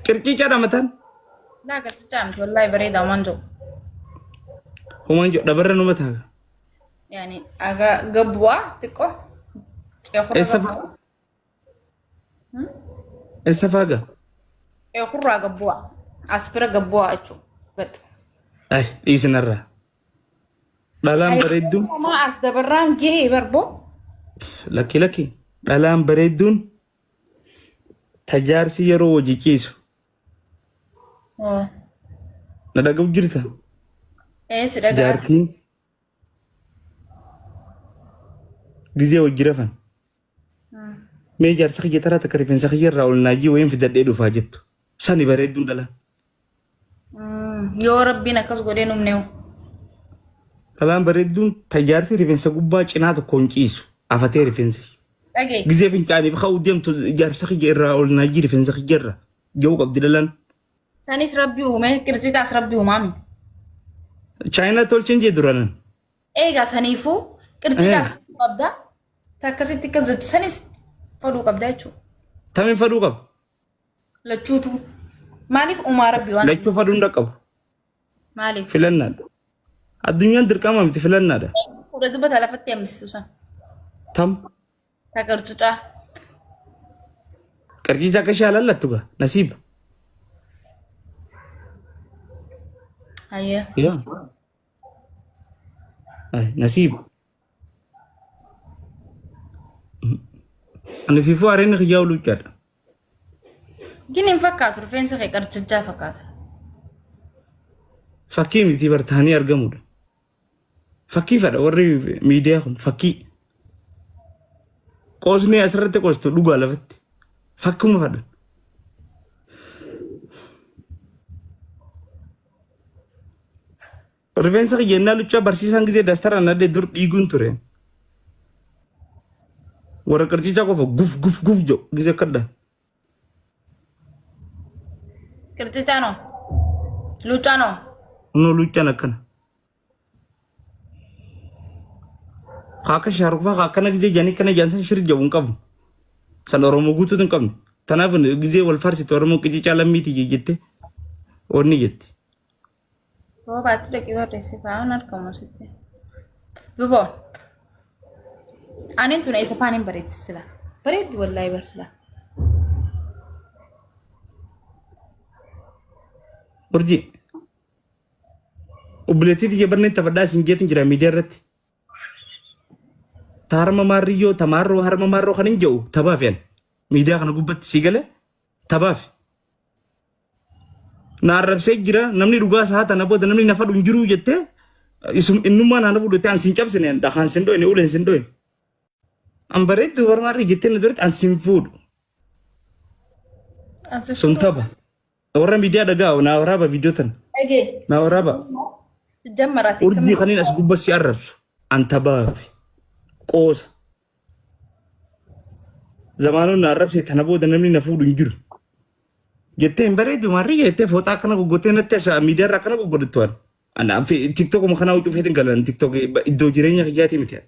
Qirciicaadha mataan. Laa qircicaa miti wallaahi bareeda homaan jiru. Homaan jiru dhabarra numa ta'a. Yaani aga gabbu'aa xiqqoo. Qeekurra Eessa gabbu'aa. Eessa faaga? Qeekurraa gabbu'aa. As bira gabbu'aa jechuudha. Gax. Ay dhiisinarraa. Dhalaan bareedduun Homaa as dabarraan gahee barboo. lakki lakki dhalaan bareedduun tajaarsi yeroo wajji ciisu. Na dhaga'u jirta? Ee si dhagaa. Jaartiin gizee wajji rafan. Mee jaarsa kiyya taraa takka rifeensa kiyya irraa ol naajii wayiin fidadhee dhufaa jettu. Sani bareedduun dhala. Yoo rabbiin akkas godhee numneewu. Dhalaan bareedduun tajaarsi rifeensa gubbaa cinaa tokkoon ciisu. Afatee rifeensa. Dhagee. Gizee fincaaniif ka'uu deemtu jaarsa kiyya irraa ol naajii rifeensa kiyya irra. Ja'uu qabdi dhalaan. Sanis rabbi uume qircicaas rabbi uumaami. Chaayinaa tolcheen jee duranan. Eegaa saniifuu qircicaas qabda. Takkasitti akkas jettu sanis faduu qabda jechuudha. Tamiin faduu qaba. Lachuutu. Maaliif uumaa rabbi waan Lachuu faduu hin qabu. maaliif? Filannaadha. Addunyaan dirqama miti filannaadha. Fuudha dubbata lafatti hambistu san. Tam. Ta qircicaa. Qircica akka ishee alallattu gaa nasiiba. Hayyee. Yaa. Ay, nasiiba. Ani fiifuu areenni kiyyaa oluuchaadha. Gini hin fakkaatu rifeensa kee qarcicaa fakkaata. Fakkii miti bartaanii argamudha. Fakkii fedha warri miidiyaa kun fakkii. Qoosni asirratti qoostu dhugaa lafatti. Fakkuma fedha. Rifeensa kiyya innaa luccaa barsiisaan gisee dastaraan nadhee dur dhiiguun ture. Warra qircicaa qofa guf guf guf jedhu gisee akkadha. Qircicaa noo. Luccaa noo. Kunoo luccaan akkana. Akka shaarufaa akkana gisee jedhanii akkana jedhan san shir jedhu hin qabu. San Oromoo guutuutu hin qabne. Tanaaf gisee wal faarsitu Oromoo qicicaa lammiiti jette wanni jetti. Rooba achi dhaqii barreessi faa'uun argamu sitti. Duboo. Aniin tun eessa faaniin bareeddi sila. Bareeddi wallaahi bar sila. Urjii. Obboleettii tiyya barneen taphadhaa isin jeetin jira miidiyaa irratti. Ta harma maarriyyoo ta maarroo harma maarroo kan hin jedhu taphaaf yan. Miidiyaa kana gubbatti sii galee taphaaf. Na arrabsee jira namni dhugaa isaa tana booda namni na fadhu hin jiru jettee isum innummaa naa na fuudhu jettee an sin cabsine an dhakaan sin dhoyne uleen sin dhoyne. An bareeddu barmaarri jettee na duratti an sin fuudhu. Sun tapha. Warra miidiyaa dhagaa naa waraaba viidiyoo tana. Dhagee. Naa waraaba. Jammaraati. Urjii kaniin as gubbatti si arrabsu. An tabaafi. Qoosa. Zamaanoon na arrabse tana booda namni na fuudhu hin jiru. Jettee hin bareedu maarri jettee fooxaa akkana goggottee natti as miidiyaa irra akkana goggodhattu waan. Ana tiktookuma kanaa huccuu feetin galan tiktook iddoo jireenya kiyyaatii miti.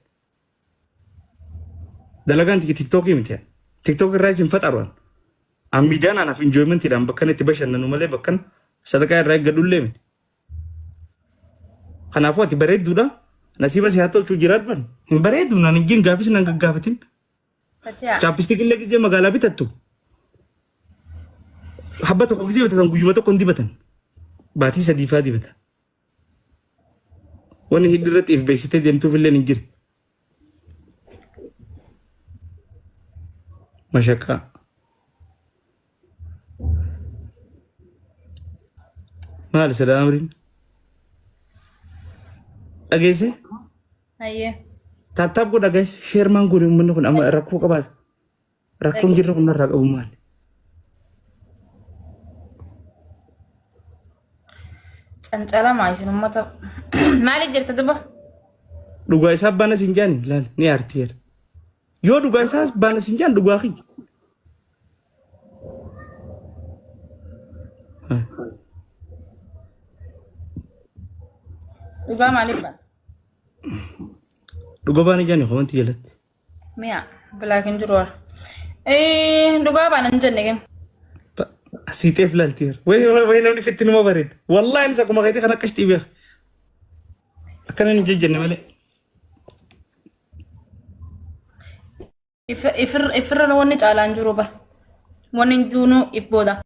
Dalagaan tiktookii miti. Tiktook irraa isin faxaru an. An miidiyaan anaaf enjoymentiidhaan bakkan itti bashannanu malee bakkan sadaqaa irraa eeggadhullee miti. Kanaafuu ati bareedduudha. Nasiiba si haa tolchuu jiraadhu. Hin bareedu naan hin jin gaafis nan gaggaafatin. Fatiyaa. Chapstick illee gizee magaalaa bitattu. Habba tokko gizee bitatan guyyuma tokko hin dibatan. Baatii sadii faa dibata. Wanni hiddi irratti if beeksitee deemtuuf illee hin jirtu. Mashaqaa. Maali sada amriin? Dhageesse? Hayyee. Taap taap godha guys. Share maan goone uummanni kun amma rakkoo qabaata. Rakkoon jirra kun narraa qabu maali? Cancalamaa isin uummata. Maaliif jirta duba? Dhugaa isaa baana siin jaani laal ni aartiyeera. Yoo dhugaa isaas baana siin jaan dhugaa kiyya. Dhugaa maaliif baana? Dhugaa baana jaani komantii jalatti. Mi'a bilaak hin jiru warra. Dhugaa baana hin jenne gin. Asiixeef laalti bara. Wayi wayi namni fitti numa bareeda. Wallaahi anis akkuma keetii kan akkasitti beeka. Akkana hin jejjenne malee. Ifirra wanni caalaan jiru bara. Wanni hin duunuu if booda.